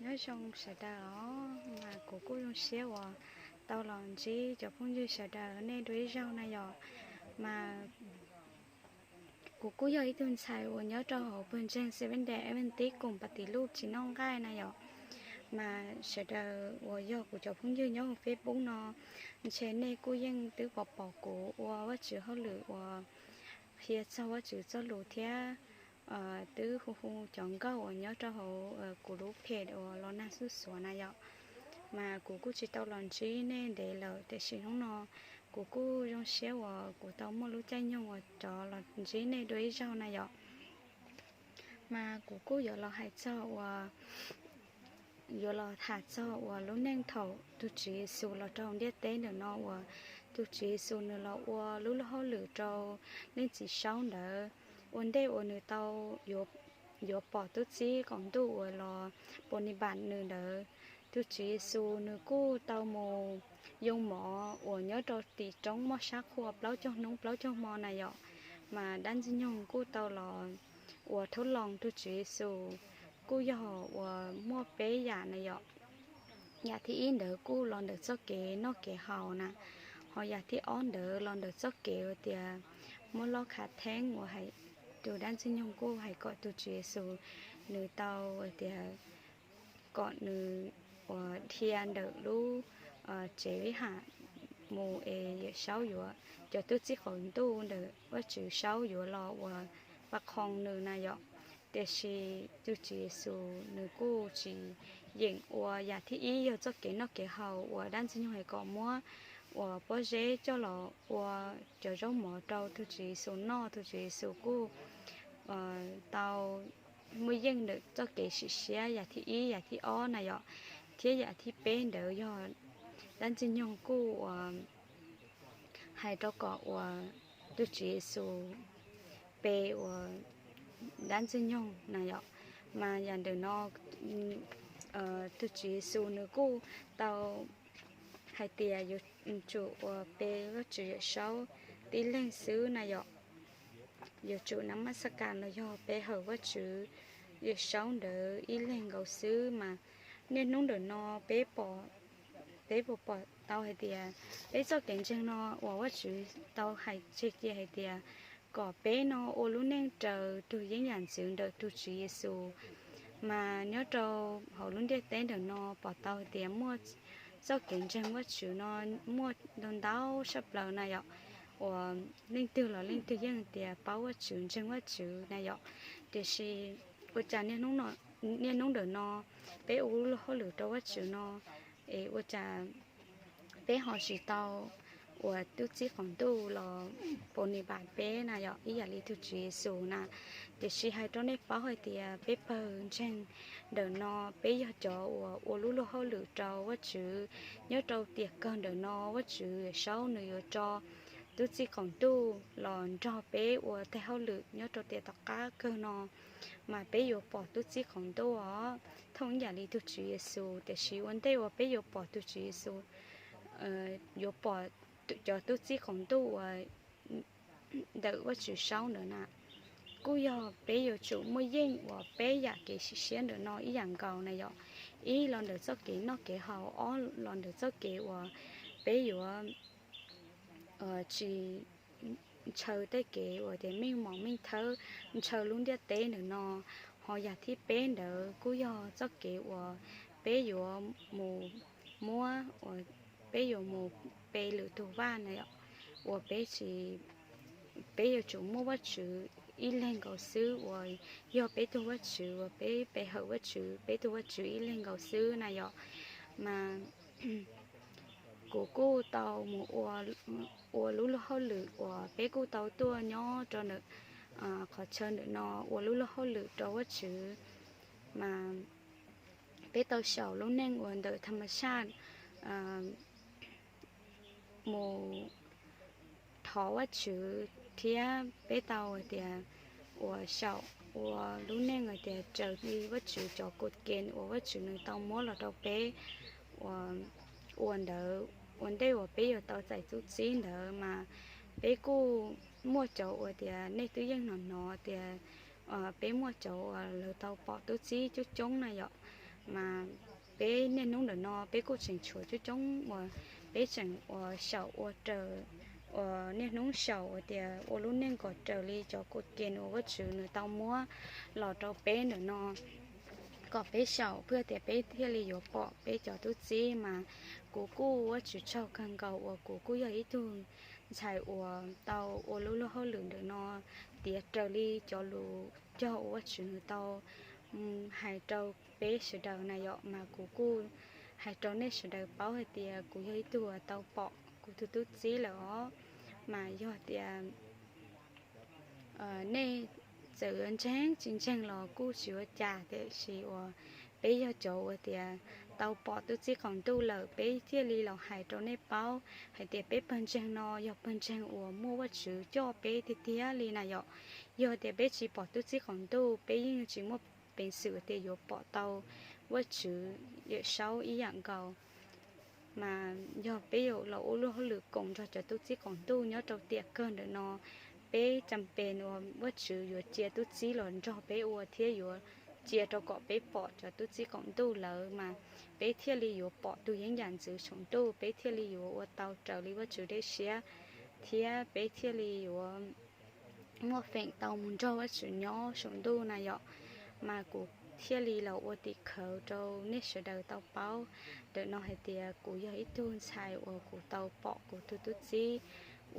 Nyob zoo sawv daws os, mas kuv kuj zoo siab uas tau los ntsib cov phooj ywg sawv daws nej dua ib zaug na yom. Mas kuv kuj yog ib tug ntxhais uas nyob rau hauv pawg ntseeg Seventh Day Adventist koom pas tim luj tsis noj nqaij na yom. Mas sawv daws uas yog kuv cov phooj ywg nyob hauv Facebook no, ntshe nej kuj yeej twb pom pom kuv ua Vajtswv hauj lwm uas qhia txog Vajtswv txoj lus thiab twb hu hu cov nkauj uas nyob rau hauv kuv lub page uas los nag xuj xuav na yom. Mas kuv kuj tsis tau los ntsib nej ntev lawm, tiam sis hnub no kuv kuj zoo siab uas kuv tau muaj lub caij nyoog uas rov los ntsib nej dua ib zaug na yom. Mas kuv kuj yuav los hais txog uas, yuav los tham txog uas lub neej thaum tus Tswv Yexus los rau ntiaj teb ntawm no uas tus Tswv Yexus nws los ua lub luag hauj lwm rau leej txiv saub ntawd, ua ntej uas nws tau yuav pom tub txib qaum ntuj uas los pos nis npas nws ntawd. Tus Tswv Yexus nws kuj tau mus yoo mov uas nyob rau tim roob moj sab qhua plaub caug hnub plaub caug hmo na yom. Mas dab Ntxwg Nyoog kuj tau los uas thaub loo tus Tswv Yexus kuj yog uas muaj peb yam na yom. Yam thib ib ntawd kuj los ntawm txoj kev noj kev haus na, ho yam thib ob ntawd los ntawm txoj kev uas tias muab loj khav theeb uas hais, tus dab Ntxwg Nyoog kuj hais kom tus Tswv Yexus nws tau tias kom nws uas dhia ntawm lub tsev vij ham mus es Yawm Saub yuav, cov tub txib qaum ntuj ntawm Vajtswv Saub yuav los uas pab qhoo nws na yom. Tiam sis tus Tswv Yexus nws kuj tsis yeem ua yam thib ib yog txoj kev noj kev haus uas dab Ntxwg Nyoog hais kom muab uas pob zeb coj los ua cov zaub mov rau tus Tswv Yexus noj. Tus Tswv Yexus kuj tau muaj yeej ntawm txoj kev sim siab yam thib ib yam thib ob na yom, thiab yam thib peb ntawd yog dab Ntxwg Nyoog kuj uas hais rau kom uas tus Tswv Yexus pe uas dab Ntxwg Nyoog na yom. Mas yam ntawm no tus Tswv Yexus nws kuj tau hais tias yuav tsum uas pe Vajtswv Yawm Saub tib leeg xwb na yom. Yuav tsum na mas xab kas los yog pe hawm Vajtswv Yawm Saub ntawd ib leeg nkaus xwb. Mas niaj hnub ntawm no peb pom, peb puas pom tau hais tias peb txoj kev ntseeg no uas Vajtswv tau hais tseg cia hais tias kom peb no ua lub neej raws tus yeeb yam ntxwv ntawm tus Tswv Yexus. Mas nyob rau hauv lub ntiaj teb ntawm no pom tau hais tias muaj txoj kev ntseeg Vajtswv no muaj ntau ntau sab plaws na yom, uas leej twg los leej twg yeej tias paub Vajtswv ntseeg Vajtswv na yom. Tiam sis ua cas niaj hnub ntawm no peb ua lub luag hauj lwm rau Vajtswv no es ua cas peb ho tsis tau uas tub txib qaum ntuj los pos nis npas peb na yom, ib yam li tus Tswv Yexus na. Tiam sis hais rau nej paub hais tias peb pawg ntseeg ntawm no peb yog cov uas ua lub luag hauj lwm rau Vajtswv. Nyob rau tiam kawg ntawm no Vajtswv Yawm Saub nws yuav tso tub txib qaum ntuj los nrog peb ua tag hauj lwm nyob rau tiam tom qab kawg no, mas peb yuav pom tub txib qaum ntuj os, thooj ib yam li tus Tswv Yexus. Tiam sis ua ntej uas peb yuav pom tus Tswv Yexus, yuav pom cov tub txib qaum ntuj uas ntawm Vajtswv Saub ntawd na, kuj yog peb yuav tsum muaj yeej uas peb yam kev sim siab ntawm no ib yam nkaus na yom. Ib los ntawm txoj kev noj kev haus, ob los ntawm txoj kev uas peb yuav tsis ntshaw tej kev uas tias meej mom meej thawb ntshaw lub ntiaj teb ntawm no. Ho yam thib peb ntawd kuj yog txoj kev uas peb yuav mus muab uas peb yuav mus pe lwm tus vaj na yom, uas peb tsis, peb yuav tsum muaj Vajtswv ib leeg nkaus xwb, uas yog peb tug Vajtswv uas peb pe hawm Vajtswv, peb tug Vajtswv ib leeg nkaus xwb na yom. Mas kuv kuj tau mus ua lub luag hauj lwm uas peb kuj tau tuaj nyob rau ntawm qhov chaw ntawm no ua lub luag hauj lwm rau Vajtswv. Mas peb tau xyaum lub neej uas ntawm tham mas shaj mus thov Vajtswv, thiab peb tau hais tias uas xyaum ua lub neej hais tias raws li Vajtswv cov kod ke uas Vajtswv nws tau muab los rau peb ua ntawd ua ntej uas peb yuav tau txais tub txib ntawd. Mas peb kuj muaj cov uas tias nej twb yeej hnov hnov tias peb muaj cov uas lawv tau pom tub txib coob coob na yom. Mas peb niaj hnub ntawm no peb kuj tseem tshuav coob coob uas peb tseem uas xyaum ua raws, uas niaj hnub xyaum uas tias ua lub neej kom raws li cov kua ke uas Vajtswv nws tau muab los rau peb ntawm no, kom peb xyaum pliag tias peb thiaj li yuav pom peb cov tub txib. Mas kuv kuj ua Vajtswv tsaug kawg nkaus uas kuv kuj yog ib tug ntxhais uas tau ua lub luag hauj lwm ntawm no tiav raws li cov lus cog uas Vajtswv nws tau hais rau peb sawv daws na yom. Mas kuv kuj hais rau nej sawv daws paub hais tias kuv yog ib tug uas tau pom kuv tus tub txib lawm os. Mas yog tias nej txawm yuav ntseeg tsis ntseeg los kuj tsis ua cas, tiam sis uas peb yog cov uas tias tau pom tub txib qaum ntuj lawm, peb thiaj li los hais rau nej paub hais tias peb pawg ntseeg no yog pawg ntseeg uas muaj Vajtswv coj peb tiag tiag li na yom. Yog tias peb tsis pom tub txib qaum ntuj, peb yeej tsis muaj peev xwm tias yuav pom tau Vajtswv Yawm Saub ib yam nkaus. Mas yog peb yuav los ua lub hauj lwm koom nrog cov tub txib qaum ntuj nyob rau tiam kawg ntawm no, peb cam pes uas Vajtswv yuav cia tub txib los nrog peb ua thiab yuav cia rau kom peb pom cov tub txib qaum ntuj lawm, mas peb thiaj li yuav pom tus yeeb yam ntxwv saum ntuj, peb thiaj li yuav ua tau raws li Vajtswv dej siab, thiab peb thiaj li yuav muaj feem tau mus nrog Vajtswv nyob saum ntuj na yom. Mas kuv thiaj li los ua tim khawv rau nej sawv daws tau paub ntawm no hais tias kuv yog ib tug ntxhais uas kuv tau pom kuv tus tub txib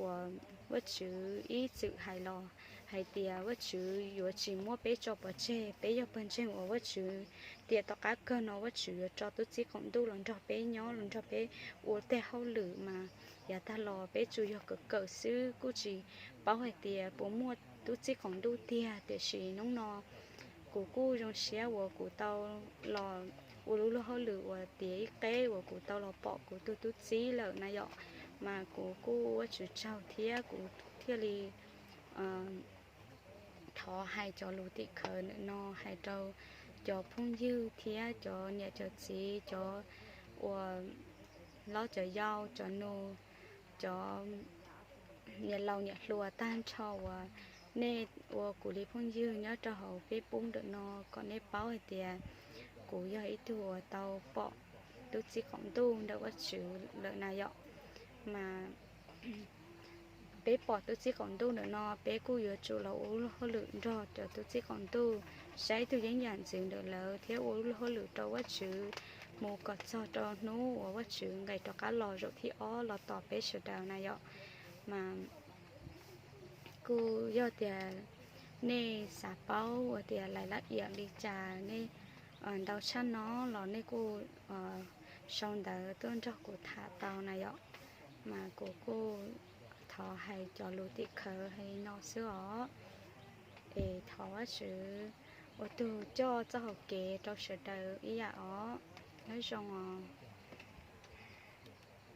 uas Vajtswv ib txwm hais los hais tias Vajtswv yuav tsis muab peb tso pov tseg. Peb yog pawg ntseeg uas Vajtswv tiam tom qab kawg no Vajtswv yuav tso tub txib qaum ntuj los nrog peb nyob, los nrog peb ua tej hauj lwm. Mas yav tag los peb tsuas yog kawm kawm xwb, kuj tsis paub hais tias puas muaj tub txib qaum ntuj tiag, tiam sis hnub no kuv kuj zoo siab uas kuv tau los ua lub luag hauj lwm uas tiav ib qeb uas kuv tau los pom kuv tus tub txib lawm na yom. Mas kuv kuj ua Vajtswv tsaug thiab kuv thiaj li thov hais cov lus tim khawv ntawm no hais rau cov phooj ywg thiab cov niam cov txiv, cov uas hlob cov yau, cov nus, cov niam laus niam hluas tag nrho uas nej ua kuv li phooj ywg nyob rau hauv Facebook ntawm no, kom nej paub hais tias kuv yog ib tug uas tau pom tub txib qaum ntuj ntawm Vajtswv lawm na yom. Mas peb pom tub txib qaum ntuj ntawm no, peb kuj yuav tsum los ua lub luag hauj lwm nrog cov tub txib qaum ntuj, saib tug yeeb yam ntxwv ntawm lawv thiab ua lub luag hauj lwm rau Vajtswv mus kom txog rau hnub uas Vajtswv nqes rov qab los zaum thib ob los tos peb sawv daws na yom. Mas kuj yog tias nej xav paub uas tias lais lab iam li cas, nej ntau tshaj no los nej kuj sau ntawv tuaj nrog kuv tham tau na yom. Mas kuv kuj thov hais cov lus tim khawv hais li no xwb os. Es thov Vajtswv ua tug coj txoj hauv kev rau sawv daws ib yam os. Nyob zoo os.